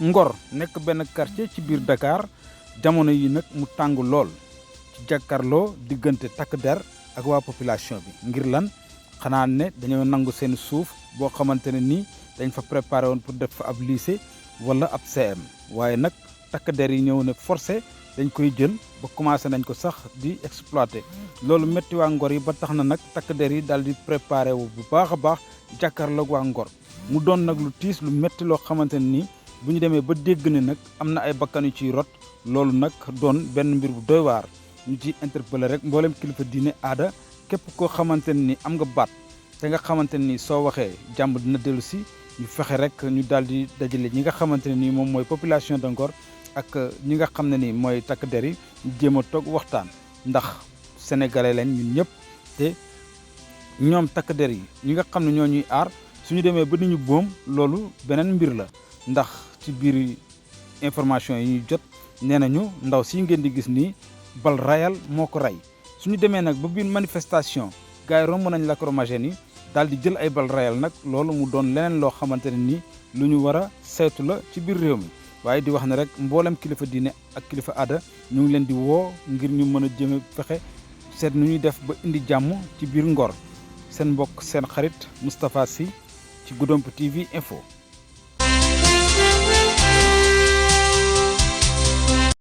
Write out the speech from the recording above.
Ngor nekk benn quartier ci biir Dakar jamono yi nag mu tàng lool ci jàkkaarloo diggante takk der ak waa population bi ngir lan xanaa ne dañoo nangu seen suuf boo xamante ne nii dañ fa préparé woon pour def fa ab lycée wala ab CM waaye nag takk der yi ñëw ne forcé dañ koy jël ba commencé nañ ko sax di exploité loolu métti waa Ngor yi ba tax na nag takk der yi daal di préparé wu bu baax a baax jàkkaarloog waa Ngor mu doon nag lu tiis lu métti loo xamante ne nii bu ñu demee ba dégg ne nag am na ay bakkan yu ciy rot loolu nag doon benn mbir bu doy waar ñu ci interpellé rek mboolem kilifa diine aada képp koo xamante ne ni am nga baat te nga xamante ne ni soo waxee jàmm dina dellu si ñu fexe rek ñu daal di dajale ñi nga xamante ne nii moom mooy population de Ngor ak ñi nga xam ne ni mooy takk der yi ñu jéem a toog waxtaan ndax sénégalais lañ ñun ñëpp te ñoom takk der yi ñi nga xam ne ñoo ñuy aar suñu demee ba ni ñu boom loolu beneen mbir la ndax ci biir information yi ñu jot nee nañu ndaw si ngeen di gis nii bal rayal moo ko rey suñu demee nag ba biir manifestation gars yi romb nañ lacrymogène yi daal di jël ay bal rayal nag loolu mu doon leneen loo xamante ne nii lu ñu war a saytu la ci biir réew mi waaye di wax ne rek mboolem kilifa diine ak kilifa aada ñu ngi leen di woo ngir ñu mën a jëme fexe seet nu ñuy def ba indi jàmm ci biir Ngor seen mbokk seen xarit Moustapha Sy ci Goudomp TV Info